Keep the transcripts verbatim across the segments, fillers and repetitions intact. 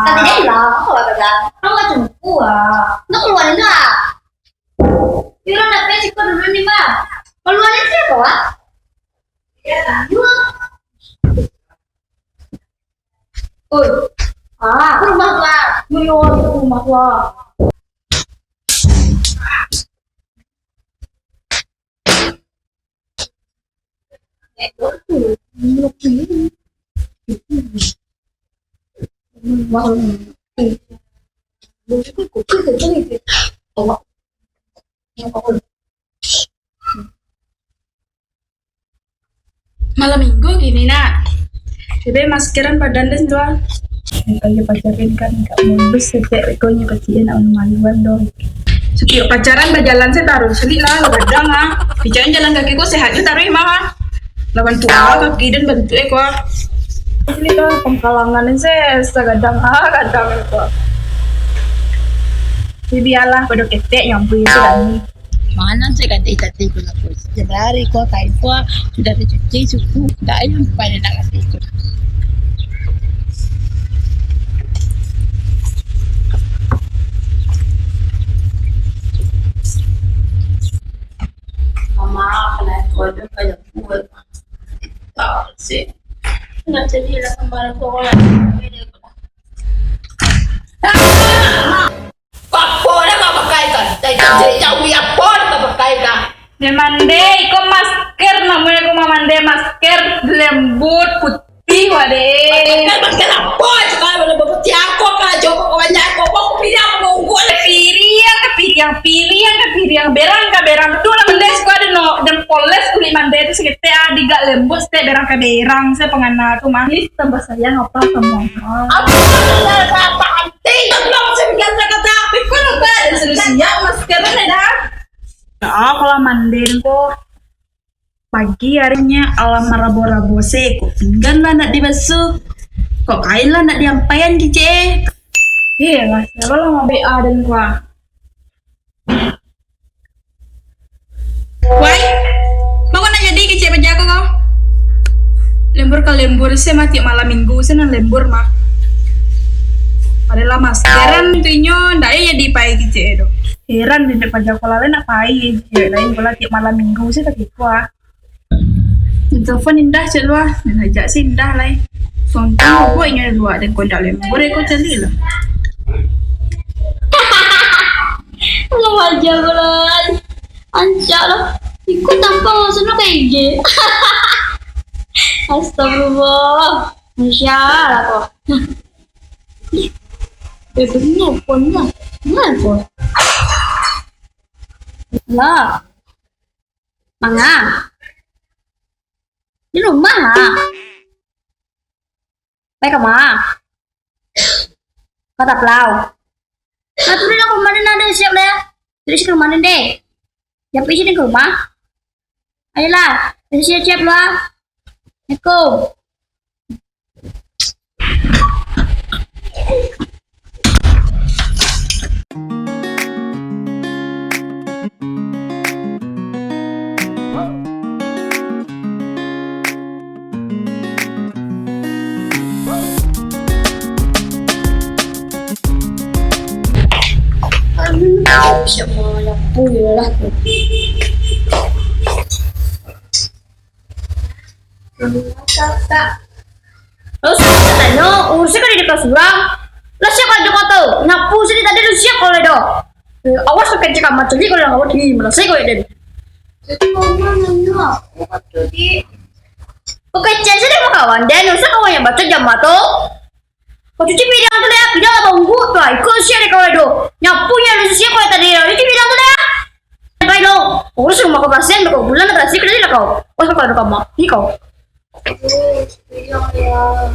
Tapi dia hilang, apa lah, Bang? Orang nggak cempu, ah. Nggak keluar juga. Orang nak pergi siko dulu ni, Bang. Keluar ni siapa, Bang? Iya. Oi. Ah, ke rumah gua. Yo, yo, ke rumah gua. Malam minggu kini, nak. Jadi maskeran badan den tu, ah. Kayo pacaran kan, gak mulus, setiap ikonyo kecil nak malu-maluan doh. Setiap pacaran bajalan se taruih, sulik lah, gadang ah. Bicara jalan kaki ko sehat jo taruih mah, ah. Lah bantuak ah, kaki den bantuak eh ko, ah. Sulik lah, pangkalangan se sagadang ah, gadang eh ko. Jadi bialah, pado ketek nyampe itu dah ni. Mana se gadih tadi ko lah, Bos. Setiap hari ko kain ko sudah dicuci, suku. Ndak payah nak gadih tu. Mama, kena kode kayak kue. Tak sih. Nggak jadi lah kemarin ko lah. Apo nan kau pakai ko? Dari tadi jauh apo nan kau pakai ko? Dia mande, iko masker namonyo, ko mamande masker lembut putih wak deh. Masker, masker apo? Kalau boleh putih ako ka, joko ka banyak ako, ako piriang monggo. Piriang ka piriang, piriang ka piriang, berang ka berang. Betul lah mande, siko ado no, dan poles kulik mande tu saketek ah, digak lembut saketek berang ka berang, se pangana tu mah. Ih, tambah sayang apa sama. Apa yang apa? Tinggal pulang macam biasa kata. Pikun apa ada solusinya, masker ada dah. Ah, kalau mandi tu pagi harinya alam marabo-rabo se, kok pinggan lah nak dibasuh, kok kain lah nak diampaian kicik. Eh lah, siapa lah mau B A dan kuah. Wai, mako nak jadi kecek paja ko kau? Lembur ka lembur se mah, tiap malam minggu se nan lembur mah. Padahal lah maskeran tu inyo, ndak yo jadi pai kecek tu. Heran dek paja ko lah, nak pai kecek lain ko lah, tiap malam minggu se tak kiko ah. Telepon indah cek luah, dan ajak si indah lai. Sontong ko inyo luah dan kondak lembur ko cali lah. Alah, wajar bulan. Ancak lah. Ikut tampang langsung ka I G. Astagfirullah. Masya Allah ko. Eh, benar pun lah. Benar pun. Lah. Manga? Di rumah, ha? Pai ka ma? Ka Taplau. Nah, tu dah, ka rumah den, dah siap dah. Jadi, ka rumah den deh. Jam isi den ka rumah. Ayolah, siap-siap lah. Assalamualaikum. Siapa yang punya lah tu? Lalu saya tanyo, urusan kan di surang. Lah siap aja kau tu. Nyapu sini tadi tu siap kalau dah. Eh, awas pakai cek amat celi kalau awak di mana saya kau den. Itu mama nanya, aku kata di. Pakai cek sini mau kawan den, usah kawan yang baca jam tu. Kau cuci piriang tu dah, piriang abang unggu tu lah. Ikut siap dek kau tu. Nyapu nya lu siap kau tadi lah. Cuci piriang tu dah. Sampai lo. Urus rumah kau pasien, kau bulan dah berhasil kerja lah kau. Oh, kau ada kamar. Ni kau. Piriang ya.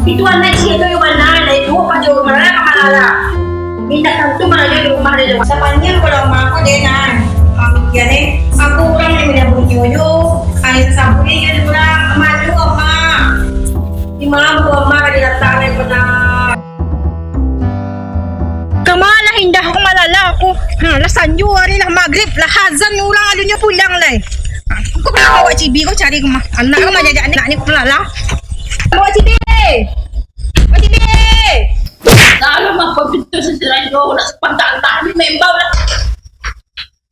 Itu anak ciek tu, yo bana, dari dulu paja malala ka malala. Mintak tantu marajo di rumah dia. Sapanjang kalau rumah aku dia nan. Mamikian eh, aku urang yang minyak bunyo yo. Kali sasabuik yo di urang, malu rumah. Di malam rumah ka didatang lai pernah. Kama lah indak aku malala aku. Ha, lah sanjo ari lah magrib, lah azan urang alunyo pulang lai. Ha, aku ka awak cibi ko cari rumah. Anak ko manjajak anak ni malala. Awak cibi. Awak cibi. Dalam apa pintu sisiran jauh nak sepantang tadi membau lah.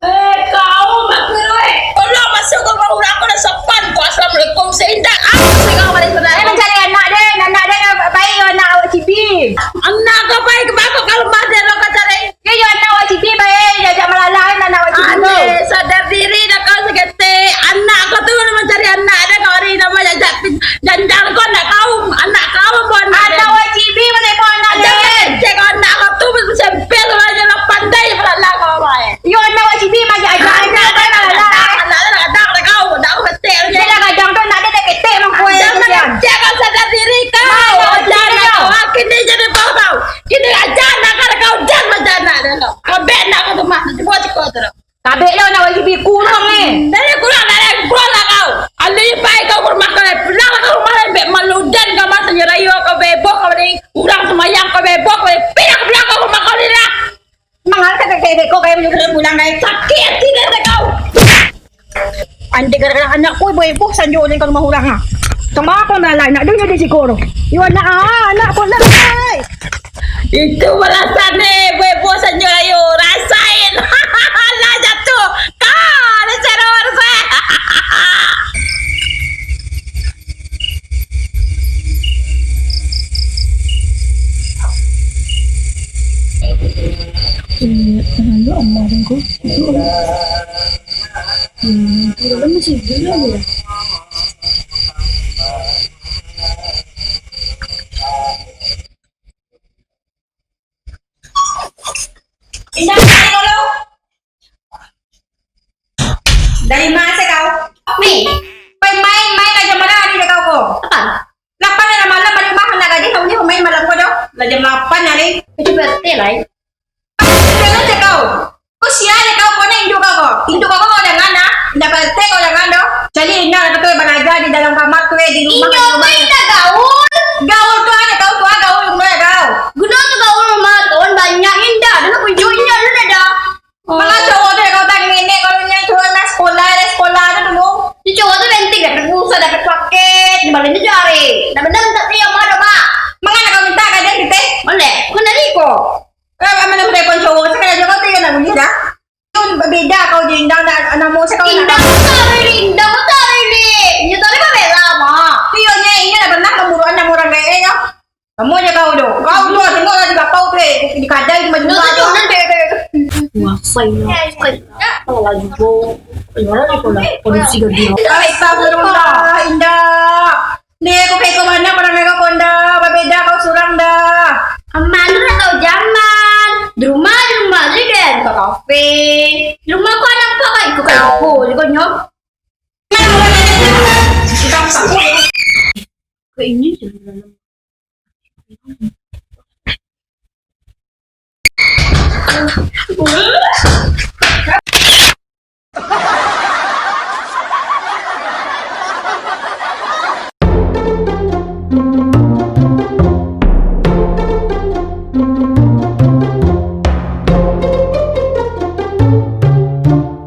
Eh, kau, Mak Kiro, eh. Tolong masuk ka rumah urang, aku dak sopan. Kau, "Assalamualaikum," seindak. Ah, sehingga balik sana. Eh, mancari anak den, anak den, baik yo anak awak cibi. Anak kau baik, bagus kalau mah dia lo kau cari. Yo, yo, anak awak cibi, baik, jajak malala, anak awak cibi tu. Ade, sadar diri dah kau saketek. Anak kau tu kalau mancari anak, ada kau hari nama jajak pin-, janjang kau anak kau, anak kau pun anak. Anak awak cibi, mana kau anak den? Cek kau anak kau tu, sempel tu aja lah, pandai malala kau, baik. Yo, anak awak cibi, majak aja. Anak, anak, anak, anak, anak, anak, kau, anak aku ketek, dia dah gadang tu, anak dia dah ketek, mang kau. Jangan, kesian. Jangan sadar diri kau. Mana awak cibi, jangan kau. Kini jadi bau kau. Kini aja anak kau, jangan macam anak dia kau. Kabek anak kau tu mah, cuba ciko tu. Kabek lah anak awak cibi, kurang eh. Dari kurang, dari kurang lah kau. Alih pai kau ke rumah kau, pulang lah kau rumah, ambek malu den kau mah, sanyo rayo kau beboh kau ni. Urang sumayang kau beboh kau ni. Pindah pulang kau ke rumah kau ni lah. Mangalah kata kau, kau kayak menyuruh pulang, kayak sakit hati dah kau. Andai gara-gara anak ku, ibu-ibu sanjo ulun ka rumah urang, ah. Kama ko lah, anak dunia di siko tu. Yo, anak, ah, anak ko lah, ai. Itu balasan ni, ibu-ibu sanjo, ayo, rasain. Lah jatuh. Ka, ni cara rasain. Hmm, anu, amak ko. Hmm, kurang masih gila ya. Indah, dari dulu. Dari mana sih kau? Mi. Kau main-main aja, mana hari kau ko? Apa? Lapan lah malam, balik rumah, anak gadih, kamu ni main malam ko doh. Lah jam lapan hari. Itu berarti lah. Jangan cek kau. Kau sia dek kau, kau nak induk kau ko. Induk kau ko kau jangan ah. Indak pate kau jangan doh. Cari indak lah tu balajar di dalam kamar tu eh, di rumah. Inyo tu indak gaul. Gaul tu ada kau tu ah, gaul rumah kau. Guno tu gaul rumah tu banyak indak. Dulu kunjung inyo dulu dah dah. Malah cowok tu kau tadi nenek kalau yang cowok nak sekolah, ada sekolah tu dulu. Di cowok tu penting kan, susah dapat paket, di balik tu cari. Dah benar minta tiap mah dah, Mak. Mangana kau minta ka dia kita? Boleh. Bukan dari ko. Eh, mana telepon cowok, sekarang aja kau tiga nak bunyi dah. Kau beda kau je, Indah, nak, namo saya kau Indah, kau tak ada ini, Indah, kau tak ada ini. Inyo tadi mah bela, Mak. Iyo, nyo, inyo dah pernah memburuan nama orang gaek, yo. Kamu aja kau tu. Kau tu, tengok lah di kapau tu, eh. Di kadai, di majumpa tu. Wah, saya, saya. Kalau lagi, Bu. Ayo, orang ni pula. Kondisi gede. Astagfirullah, Indah. Deh, kok kayak kau mana pernah kau konda, babeda kau surang dah. Aman tu dah tahu zaman. Di rumah, di rumah aja deh, buka kafe. Di rumah kau anak apa kau ikut kayak aku, juga nyok. Kayak ini je.